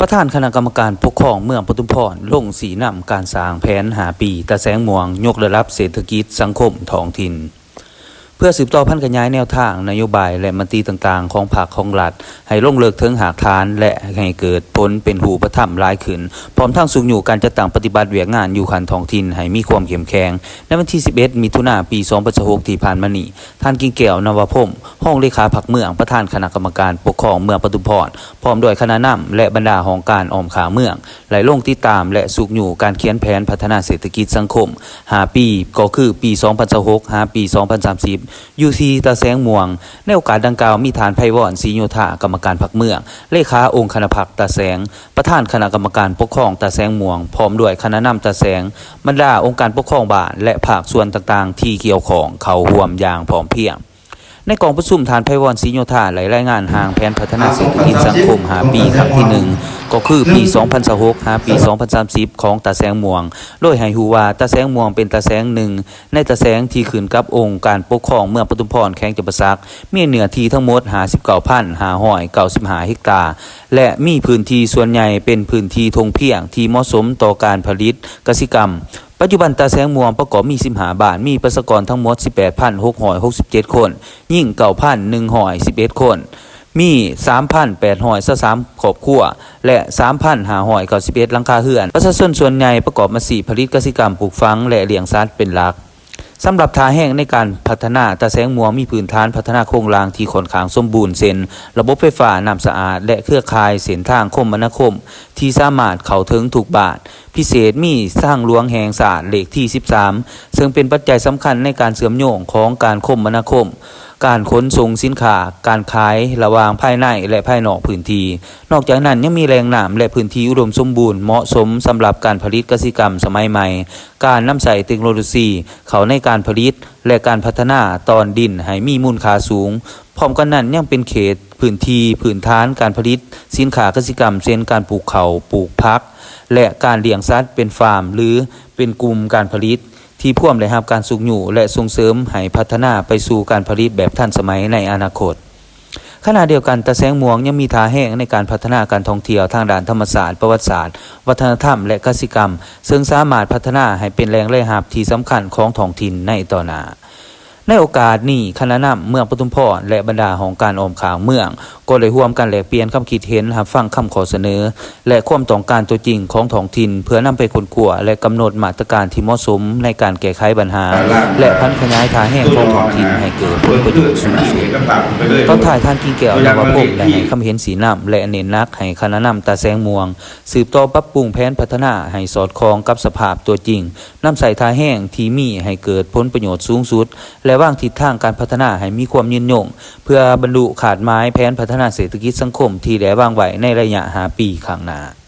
ປະທານຄະນະກຳມະການປົກຄອງເມືອງປະທຸມພອນ ລົງຊີ້ນຳການສ້າງແຜນຫ້າປີຕາແສງມ່ວງ ຍົກລະດັບເສດຖະກິດສັງຄົມທ້ອງຖິ່ນ ເພື່ອສືບຕໍ່ຜັນຂະຫຍາຍແນວທາງນະໂຍບາຍ ແລະ ມະຕິຕ່າງໆຂອງພັກຂອງລັດ ໃຫ້ລົງເລິກເຖິງຮາກຖານ ແລະ ໃຫ້ເກີດຜົນເປັນຮູບປະທຳຫຼາຍຂຶ້ນ, ພ້ອມທັງຊຸກຍູ້ການຈັດຕັ້ງປະຕິບັດວຽກງານຢູ່ຂັ້ນທ້ອງຖິ່ນໃຫ້ມີຄວາມເຂັ້ມແຂງ. ໃນວັນທີສິບເອັດ ມິຖຸນາ ປີສອງພັນຊາວຫົກ ທີ່ຜ່ານມານີ້, ທ່ານ ກິ່ງແກ້ວ ນະວະພົມ ຮອງເລຂາພັກເມືອງ, ປະທານຄະນະກຳມະການປົກຄອງເມືອງປະທຸມພອນ ພ້ອມດ້ວຍຄະນະນຳ ແລະ ບັນດາຫ້ອງການອ້ອມຂ້າງເມືອງ ໄດ້ລົງຕິດຕາມ ແລະ ຊຸກຍູ້ການຂຽນແຜນພັດທະນາເສດຖະກິດສັງຄົມຫ້າປີ, ກໍຄືປີສອງພັນຊາວຫົກ ຫາ ປີສອງພັນສາມສິບ ຢູ່ທີ່ຕາແສງມ່ວງ. ໃນໂອກາດດັ່ງກ່າວ ມີທ່ານ ໄພວອນ ສີໂຍທາ ກຳມະການພັກເມືອງ, ເລຂາອົງຄະນະພັກຕາແສງ, ປະທານຄະນະກຳມະການປົກຄອງຕາແສງມ່ວງ, ພ້ອມດ້ວຍຄະນະນຳຕາແສງ, ບັນດາອົງການປົກຄອງບ້ານ ແລະ ພາກສ່ວນຕ່າງໆທີ່ກ່ຽວຂ້ອງ ເຂົ້າຮ່ວມຢ່າງພ້ອມພຽງ. ໃນກອງປະຊຸມ, ທ່ານ ໄພວອນ ສີໂຍທາ ໄດ້ລາຍງານຮ່າງແຜນພັດທະນາເສດຖະກິດສັງຄົມຫ້າປີຄັ້ງທີໜຶ່ງ ກໍຄືປີສອງພັນຊາວຫົກ ຫາ ປີສອງພັນສາມສິບ ຂອງຕາແສງມ່ວງ, ໂດຍໃຫ້ຮູ້ວ່າຕາແສງມ່ວງເປັນຕາແສງໜຶ່ງໃນຕາແສງທີ່ຂຶ້ນກັບອົງການປົກຄອງເມືອງປະທຸມພອນ ແຂວງຈຳປາສັກ, ມີເນື້ອທີ່ທັງໝົດຫ້າສິບເກົ້າພັນຫ້າຮ້ອຍເກົ້າສິບຫ້າເຮັກຕາ ແລະ ມີພື້ນທີ່ສ່ວນໃຫຍ່ເປັນພື້ນທີ່ທົ່ງພຽງທີ່ເໝາະສົມຕໍ່ການຜະລິດກະສິກຳ. ປັດຈຸບັນຕາແສງມ່ວງປະກອບມີສິບຫ້າບ້ານ, ມີປະຊາກອນທັງໝົດສິບແປດພັນຫົກຮ້ອຍຫົກສິບເຈັດຄົນ, ຍິງເກົ້າພັນໜຶ່ງຮ້ອຍສິບເອັດຄົນ, ມີສາມພັນແປດຮ້ອຍຊາວສາມຄອບຄົວ ແລະ ສາມພັນຫ້າຮ້ອຍເກົ້າສິບເອັດຫຼັງຄາເຮືອນ. ປະຊາຊົນສ່ວນໃຫຍ່ປະກອບອາຊີບຜະລິດກະສິກຳ, ປູກຝັງ ແລະ ລ້ຽງສັດເປັນຫຼັກ. ສຳລັບທ່າແຮງໃນການພັດທະນາຕາແສງມ່ວງ ມີພື້ນຖານພັດທະນາໂຄງລ່າງທີ່ຂ້ອນຂ້າງສົມບູນ ເຊັ່ນ ລະບົບໄຟຟ້າ, ນ້ຳສະອາດ ແລະ ເຄືອຂ່າຍເສັ້ນທາງຄົມມະນາຄົມທີ່ສາມາດເຂົ້າເຖິງທຸກບ້ານ. ພິເສດມີທາງຫຼວງແຫ່ງຊາດເລກທີສິບສາມ ເຊິ່ງເປັນປັດໄຈສຳຄັນໃນການເຊື່ອມໂຍງຂອງການຄົມມະນາຄົມ, ການຂົນສົ່ງສິນຄ້າ, ການຂາຍລະຫວ່າງພາຍໃນ ແລະ ພາຍນອກພື້ນທີ່. ນອກຈາກນັ້ນ ຍັງມີແຫຼ່ງນ້ຳ ແລະ ພື້ນທີ່ອຸດົມສົມບູນ ເໝາະສົມສຳລັບການຜະລິດກະສິກຳສະໄໝໃໝ່, ການນຳໃຊ້ເຕັກໂນໂລຊີເຂົ້າໃນການຜະລິດ ແລະ ການພັດທະນາຕອນດິນໃຫ້ມີມູນຄ່າສູງ. ພ້ອມກັນນັ້ນ ຍັງເປັນເຂດພື້ນທີ່ພື້ນຖານການຜະລິດສິນຄ້າກະສິກຳ ເຊັ່ນ ການປູກເຂົ້າ, ປູກຜັກ ແລະ ການລ້ຽງສັດເປັນຟາມ ຫຼື ເປັນກຸ່ມການຜະລິດ ທີ່ພວມໄດ້ຮັບການຊຸກຍູ້ ແລະ ສົ່ງເສີມໃຫ້ພັດທະນາໄປສູ່ການຜະລິດແບບທັນສະໄໝໃນອະນາຄົດ. ຂະນະດຽວກັນ, ຕາແສງມ່ວງຍັງມີທ່າແຮງໃນການພັດທະນາການທ່ອງທ່ຽວທາງດ້ານທຳມະຊາດ, ປະຫວັດສາດ, ວັດທະນະທຳ ແລະ ກະສິກຳ, ເຊິ່ງສາມາດພັດທະນາໃຫ້ເປັນແຫຼ່ງລາຍຮັບທີ່ສຳຄັນຂອງທ້ອງຖິ່ນໃນຕໍ່ໜ້າ. ໃນໂອກາດນີ້, ຄະນະນຳເມືອງປະທຸມພອນ ແລະ ບັນດາຫ້ອງການອ້ອມຂ້າງເມືອງ ກໍໄດ້ຮ່ວມກັນແລກປ່ຽນຄຳຄິດເຫັນ, ຮັບຟັງຄຳຂໍ້ສະເໜີ ແລະ ຄວາມຕ້ອງການຕົວຈິງຂອງທ້ອງຖິ່ນ ເພື່ອນຳໄປຄົ້ນຄວ້າ ແລະ ກຳນົດມາດຕະການທີ່ເໝາະສົມໃນການແກ້ໄຂບັນຫາ ແລະ ຜັນຂະຫຍາຍທ່າແຮງຂອງທ້ອງຖິ່ນໃຫ້ເກີດຜົນປະໂຫຍດສູງສຸດ. ຕອນທ້າຍ, ທ່ານ ກິ່ງແກ້ວ ນະວະພົມ ໄດ້ໃຫ້ຄຳເຫັນຊີ້ນຳ ແລະ ເນັ້ນໜັກໃຫ້ຄະນະນຳຕາແສງມ່ວງ ສືບຕໍ່ປັບປຸງແຜນພັດທະນາໃຫ້ສອດຄ່ອງກັບສະພາບຕົວຈິງ, ນຳໃຊ້ທ່າແຮງທີ່ມີໃຫ້ເກີດຜົນປະໂຫຍດສູງສຸດ ແລະ ວາງທິດທາງການພັດທະນາໃຫ້ມີຄວາມຍືນຍົງ ເພື່ອບັນລຸຄາດໝາຍແຜນພັດທະນາເສດຖະກິດສັງຄົມທີ່ໄດ້ວາງໄວ້ໃນໄລຍະຫ້າປີຂ້າງໜ້າ.